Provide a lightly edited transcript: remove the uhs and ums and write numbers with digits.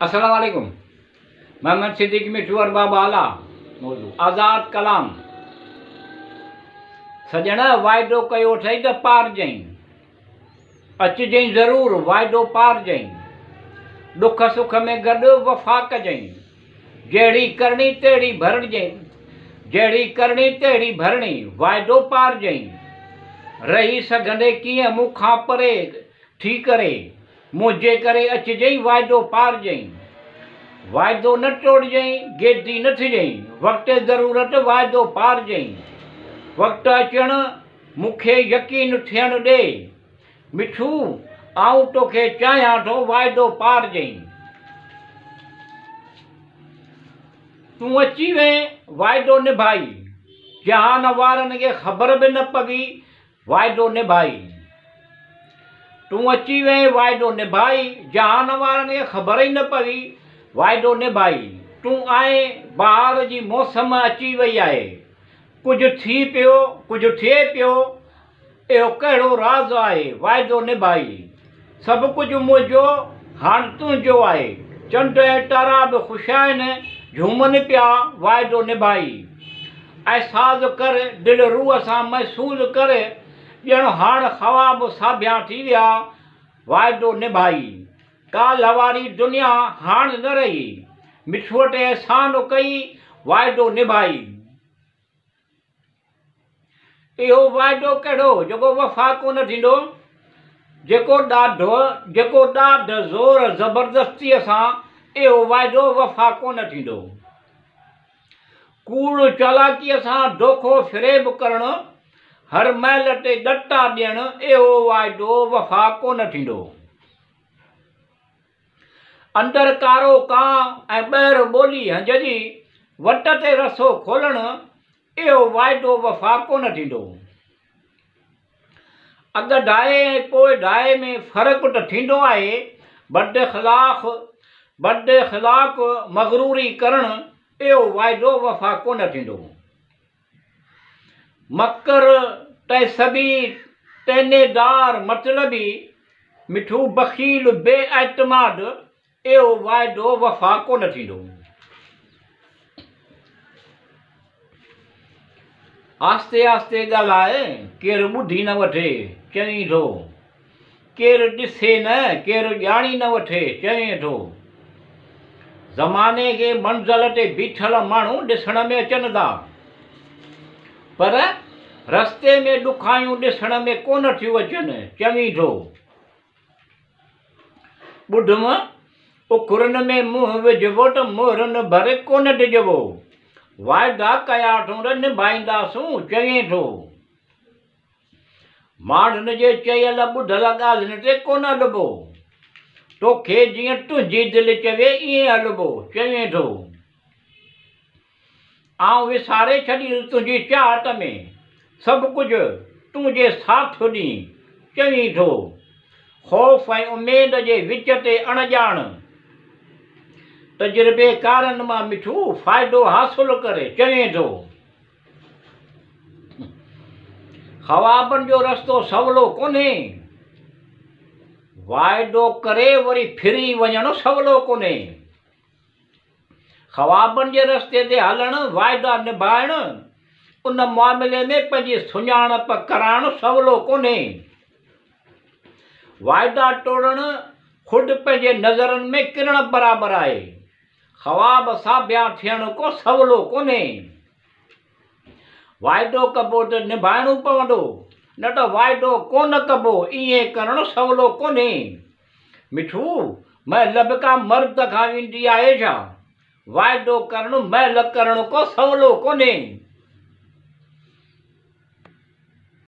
السلام عليڪم محمد صديق مٺو ارباب اعليٰ موضوع آزاد ڪلام سڄڻ واعدو ڪيو اٿئي ته پارجئين اچجئين ضرور واعدو پارجئين ڏک سک ۾ گڏ وفا ڪجئين جهڙي ڪرڻي تهڙي ڀرڻجئين جهڙي ڪرڻي تهڙي ڀرڻي واعدو پارجئين رهي سگهندي ڪيئن مون کان پري ٿي ڪري منهنجي ڪري اچجئين واعدو پارجئين واعدو نه ٽوڙجئين گيدي نه ٿجئين وقت ضرورت واعدو پارجئين وقت اچڻ مون کي يقين ٿيڻ ڏي مٺو آئون توکي چاهيان ٿو واعدو پارجئين تون اچي وئين واعدو نڀائي جهان وارن کي خبر به نه پوي واعدو نڀائي. تون اچي وئين واعدو نڀائي، جهان وارن کي خبر ئي نه پوي، واعدو نڀائي. تون آئين، بهار جي موسم اچي وئي آهي. ڪجهه ٿي پيو، ڪجهه ٿئي پيو، اهو ڪهڙو راز آهي، واعدو نڀائي. سڀ ڪجهه منهنجو هاڻ تنهنجو آهي. چنڊ ۽ تارا به خوش آهن، جهومن پيا، واعدو نڀائي. احساس ڪر، دل روح سان محسوس ڪر، ڄڻ هاڻ خواب ساڀيان ٿي ويا، واعدو نڀائي. ڪالهه واري دنيا هاڻ نه رهي، مٺوء تي احسان ڪئي، واعدو نڀائي. اهو واعدو ڪهڙو، جيڪو وفا ڪونه ٿيندو، جيڪو ڏاڍو، جيڪو ڏاڍ زور زبردستيء سان اهو واعدو وفا ڪونه ٿيندو. ڪوڙ چالاڪيء سان دوکو فريب ڪرڻ، هر مهل تي ڏٽا ڏيڻ، اهو واعدو وفا ڪونه ٿيندو. اندر ڪارو ڪانء ۽ ٻهر ٻولي هنج جي، وٽ تي رسو کولڻ، اهو واعدو وفا ڪونه ٿيندو. اڳ ڍائي ۽ پوء ڍائي ۾ فرق ته ٿيندو آهي، بد اخلاق بد اخلاق مغروري ڪرڻ، اهو واعدو وفا ڪونه ٿيندو. مڪر، تعصبي، طعنيدار، مطلبي، مٺو بخيل، بي اعتماد، اهو واعدو وفا ڪونه ٿيندو. آهستي آهستي ڳالهاء، ڪير ٻڌي نه وٺي، چوين ٿو. ڪير ڏسي نه، ڪير ڄاڻي نه وٺي، چوين ٿو. زماني کي منزل تي بيٺل ماڻهو ڏسڻ ۾ اچن ٿا، پر رستي ۾ ڏکايون ڏسڻ ۾ ڪونه ٿيون اچن، چوين ٿو. ٻڌم، اکرن ۾ منهن وجهبو ته مهرن ڀر ڪونه ڊڄبو. واعدا ڪيا اٿئون ته نڀائينداسون، چوين ٿو. ماڻهن جي چيل ٻڌل ڳالهين تي ڪونه هلبو. توکي جيئن تنهنجي دل چوي ائين هلبو، چوين ٿو. آئون وساري ڇڏيندس تنهنجي چاهت ۾ سڀ ڪجهه، تون جي ساٿ ڏين، چوين ٿو. خوف ۽ اميد جي وچ تي اڻ ڄاڻ تجربيڪارن مان مٺو فائدو حاصل ڪر، چوين ٿو. خوابن جو رستو سولو ڪونهي. واعدو ڪري وري ڦري وڃڻ سولو ڪونهي. خوابن جي رستي تي هلڻ، واعدا نڀائڻ، ان معاملي ۾ پنهنجي سڃاڻپ ڪرائڻ سولو ڪونهي. واعدا ٽوڙڻ خود پنهنجي نظرن ۾ ڪرڻ برابر آهي. خواب ساڀيان ٿيڻ ڪو سولو ڪونهي. واعدو ڪبو ته نڀائڻو پوندو، نه ته واعدو ڪونه ڪبو، ائين ڪرڻ سولو ڪونهي. مٺو، مهل به ڪا مرد کان ويندي آهي ڇا؟ واعدو ڪرڻ مهل ڪرڻ ڪو سولو ڪونهي.